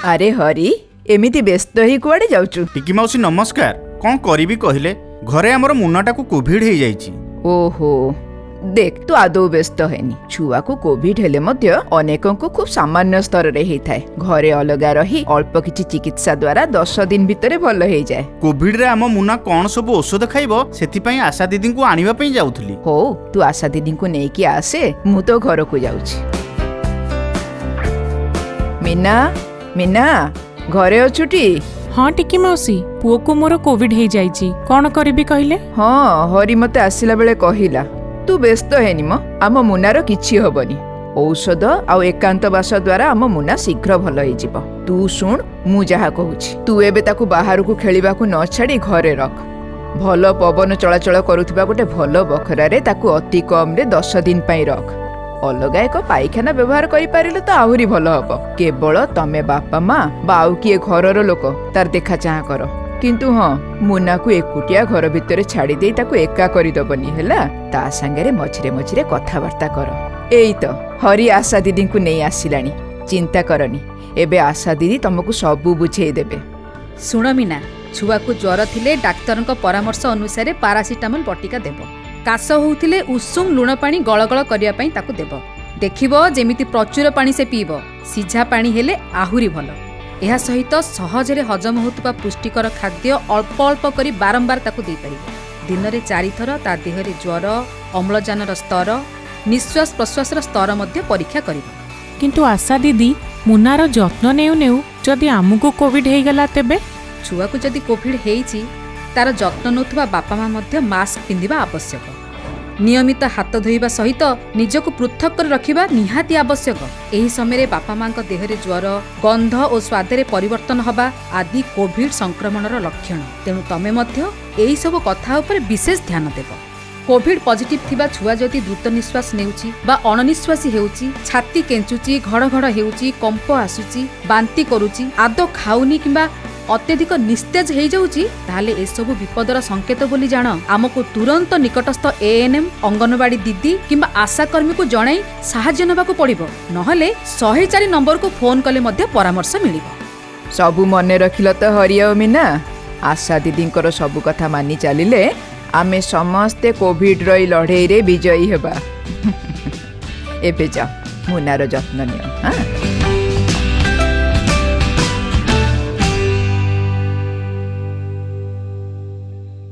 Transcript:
ଆରେ ହରି, ଏମିତି ବ୍ୟସ୍ତ ହେଇ କୁଆଡ଼େ ଯାଉଛୁ? ଟିକି ମାଉସୀ, ନମସ୍କାର। କ'ଣ କରିବି କହିଲେ? ଘରେ ଆମର ମୁନାଟାକୁ କୋଭିଡ ହେଇଯାଇଛି। ଓହୋ, ଦେଖ, ତୁ ଆଦୌ ବ୍ୟସ୍ତ ହେନି। ଛୁଆକୁ କୋଭିଡ ହେଲେ ମଧ୍ୟ ଅନେକଙ୍କୁ ଖୁବ୍ ସାମାନ୍ୟ ସ୍ତରରେ ହେଇଥାଏ। ଘରେ ଅଲଗା ରହି ଅଳ୍ପ କିଛି ଚିକିତ୍ସା ଦ୍ୱାରା 10 ଦିନ ଭିତରେ ଭଲ ହେଇଯାଏ। କୋଭିଡରେ ଆମ ମୁନା କ'ଣ ସବୁ ଔଷଧ ଖାଇବ, ସେଥିପାଇଁ ଆଶା ଦିଦିଙ୍କୁ ଆଣିବା ପାଇଁ ଯାଉଥିଲି। ହଉ, ତୁ ଆଶା ଦିଦିଙ୍କୁ ନେଇକି ଆସେ, ମୁଁ ତୋ ଘରକୁ ଯାଉଛି। ମୀନା, ମୀନା, ଘରେ ଅଛୁଟି? ହଁ ଟିକି ମାଉସୀ, ପୁଅକୁ ମୋର କୋଭିଡ ହେଇଯାଇଛି। କ'ଣ କରିବି କହିଲେ? ହଁ, ହରି ମତେ ଆସିଲା ବେଳେ କହିଲା। ତୁ ବ୍ୟସ୍ତ ହେନି ମ, ଆମ ମୁନାର କିଛି ହବନି। ଔଷଧ ଆଉ ଏକାନ୍ତ ବାସ ଦ୍ୱାରା ଆମ ମୁନା ଶୀଘ୍ର ଭଲ ହେଇଯିବ। ତୁ ଶୁଣ, ମୁଁ ଯାହା କହୁଛି। ତୁ ଏବେ ତାକୁ ବାହାରକୁ ଖେଳିବାକୁ ନ ଛାଡ଼ି ଘରେ ରଖ। ଭଲ ପବନ ଚଳାଚଳ କରୁଥିବା ଗୋଟେ ଭଲ ବଖରାରେ ତାକୁ ଅତି କମ୍ରେ 10 ଦିନ ପାଇଁ ରଖ। ଅଲଗା ଏକ ପାଇଖାନା ବ୍ୟବହାର କରିପାରିଲେ ତ ଆହୁରି ଭଲ ହବ। କେବଳ ତମେ ବାପା ମା ବା ଆଉ କିଏ ଘରର ଲୋକ ତାର ଦେଖା ଚାହାଁ କର। କିନ୍ତୁ ହଁ, ମୁନାକୁ ଏକୁଟିଆ ଘର ଭିତରେ ଛାଡ଼ି ଦେଇ ତାକୁ ଏକା କରିଦବନି, ହେଲା? ତା ସାଙ୍ଗରେ ମଝିରେ ମଝିରେ କଥାବାର୍ତ୍ତା କର। ଏଇ ତ ହରି ଆଶା ଦିଦିଙ୍କୁ ନେଇ ଆସିଲାଣି। ଚିନ୍ତା କରନି, ଏବେ ଆଶା ଦିଦି ତମକୁ ସବୁ ବୁଝେଇ ଦେବେ। ଶୁଣ ମୀନା, ଛୁଆକୁ ଜ୍ୱର ଥିଲେ ଡାକ୍ତରଙ୍କ ପରାମର୍ଶ ଅନୁସାରେ ପାରାସିଟାମଲ ବଟିକା ଦେବ। କାଶ ହେଉଥିଲେ ଉଷୁମ ଲୁଣ ପାଣି ଗଳଗଳ କରିବା ପାଇଁ ତାକୁ ଦେବ। ଦେଖିବ ଯେମିତି ପ୍ରଚୁର ପାଣି ସେ ପିଇବ। ସିଝା ପାଣି ହେଲେ ଆହୁରି ଭଲ। ଏହା ସହିତ ସହଜରେ ହଜମ ହେଉଥିବା ପୁଷ୍ଟିକର ଖାଦ୍ୟ ଅଳ୍ପ ଅଳ୍ପ କରି ବାରମ୍ବାର ତାକୁ ଦେଇପାରିବ। ଦିନରେ ଚାରିଥର ତା ଦେହରେ ଜ୍ୱର, ଅମ୍ଳଜାନର ସ୍ତର, ନିଶ୍ୱାସ ପ୍ରଶ୍ୱାସର ସ୍ତର ମଧ୍ୟ ପରୀକ୍ଷା କରିବ। କିନ୍ତୁ ଆଶା ଦିଦି, ମୁନାର ଯତ୍ନ ନେଉ ନେଉ ଯଦି ଆମକୁ କୋଭିଡ ହେଇଗଲା ତେବେ? ଛୁଆକୁ ଯଦି କୋଭିଡ ହେଇଛି, ତାର ଯତ୍ନ ନେଉଥିବା ବାପା ମା ମଧ୍ୟ ମାସ୍କ ପିନ୍ଧିବା ଆବଶ୍ୟକ। ନିୟମିତ ହାତ ଧୋଇବା ସହିତ ନିଜକୁ ପୃଥକ କରି ରଖିବା ନିହାତି ଆବଶ୍ୟକ। ଏହି ସମୟରେ ବାପା ମାଙ୍କ ଦେହରେ ଜ୍ୱର, ଗନ୍ଧ ଓ ସ୍ୱାଦରେ ପରିବର୍ତ୍ତନ ହେବା ଆଦି କୋଭିଡ ସଂକ୍ରମଣର ଲକ୍ଷଣ। ତେଣୁ ତମେ ମଧ୍ୟ ଏହିସବୁ କଥା ଉପରେ ବିଶେଷ ଧ୍ୟାନ ଦେବ। କୋଭିଡ ପଜିଟିଭ ଥିବା ଛୁଆ ଯଦି ଦ୍ରୁତ ନିଶ୍ୱାସ ନେଉଛି ବା ଅଣନିଶ୍ୱାସୀ ହେଉଛି, ଛାତି କେଞ୍ଚୁଛି, ଘଡ଼ଘଡ଼ ହେଉଛି, କମ୍ପ ଆସୁଛି, ବାନ୍ତି କରୁଛି, ଆଦୌ ଖାଉନି କିମ୍ବା ଅତ୍ୟଧିକ ନିସ୍ତେଜ ହେଇଯାଉଛି, ତାହେଲେ ଏସବୁ ବିପଦର ସଂକେତ ବୋଲି ଜାଣ। ଆମକୁ ତୁରନ୍ତ ନିକଟସ୍ଥ ଏଏନ୍ଏମ୍, ଅଙ୍ଗନବାଡି ଦିଦି କିମ୍ବା ଆଶାକର୍ମୀକୁ ଜଣାଇ ସାହାଯ୍ୟ ନେବାକୁ ପଡ଼ିବ। ନହେଲେ 104 ନମ୍ବରକୁ ଫୋନ୍ କଲେ ମଧ୍ୟ ପରାମର୍ଶ ମିଳିବ। ସବୁ ମନେ ରଖିଲ ତ ହରି ଆଉ ମୀନା? ଆଶା ଦିଦିଙ୍କର ସବୁ କଥା ମାନି ଚାଲିଲେ ଆମେ ସମସ୍ତେ କୋଭିଡର ଏଇ ଲଢ଼େଇରେ ବିଜୟୀ ହେବା। ଏବେ ଯାଅ, ମୁନାର ଯତ୍ନ ନିଅ। ହଁ।